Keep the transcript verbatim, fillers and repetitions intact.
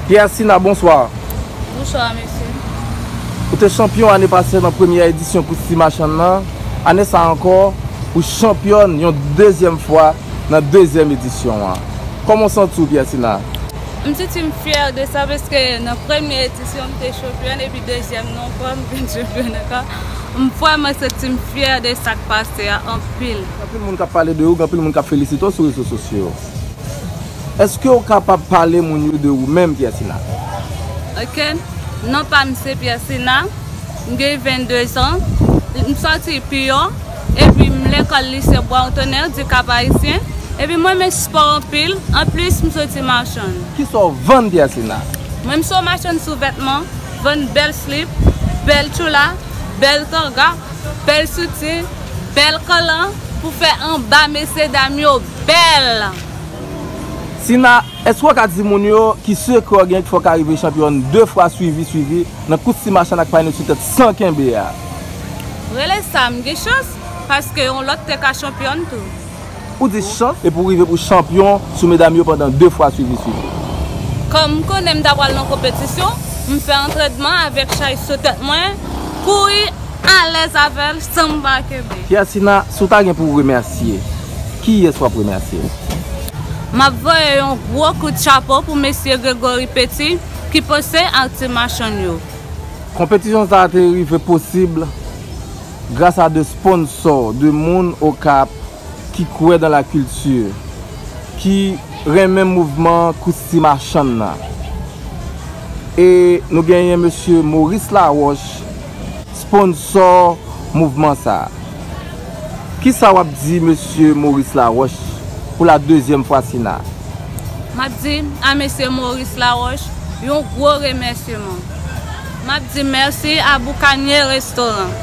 Piercina, bonswa. Bonswa, mesye. Ou te chanpyon ane pase nan premyè edisyon kous ti machann nan. Ane sa ankò, ou chanpyòn yon dezyèm fwa nan dezyèm edisyon an. Kòman w santi w, Piercina? M santi m fyè de sa, paske nan premyè edisyon, m te chanpyòn, epi dezyèm nan ankò, m vin chanpyòn ankò. M vrèman santi m fyè de sa k pase a anpil. Anpil moun k ap pale de ou, anpil moun k ap felisite w sou rezo sosyo. Èske w kapab pale moun yo de ou menm, Piercina? Ok. Non pa m se Piercina. M gen vennde zan. M sòti Piyon. Epi m lekòl lise Bois Tonnerre du Cap Haïtien. Epi mwen renmen spò anpil. Anplis, m soti machann. Kisa w vann, Piercina? Mwen, m se yon machann sou vètman, vann bèl slip, bèl tchoula, bèl tanga, bèl soutyen, bèl kolan pou fè anba mesye dam yo bèl. Sina, èske w ka di moun yo ki sekrè w gen ki fè w ka rive chanpyòn de fwa swivi swivi nan kous ti machann ak panye sou tèt san kenbe a? Rele sa m gen chans, paske yon lòt te ka chanpyòn tou. Ou di chans, epi w rive pou chanpyon sou medam yo pandan de fwa swivi swivi. Kòm m konnen m ta pral nan konpetisyon, m fè antrènman avèk chay sou tèt mwen, kouri alèz avè l san m pa kenbe. Piercina, si w ta gen pou w remèsye, kiyès w ap remèsye? M ap voye yon gwo kout chapo pou mesye Gregory Petit ki panse ak ti machann yo. Konpetisyon sa a te rive posib gras a de sponsò, de moun Okap ki kwè dans la culture, ki renmen mouvman kous ti machann nan. E nou genyen mesye Maurice Laroche, sponsò mouvman sa a. Kisa w ap di mesye Maurice Laroche pou la dezyèm fwa, Sina? M ap di a mesye Maurice Laroche yon gwo remèsyeman. M ap di mèsi a Boukanye Restoran.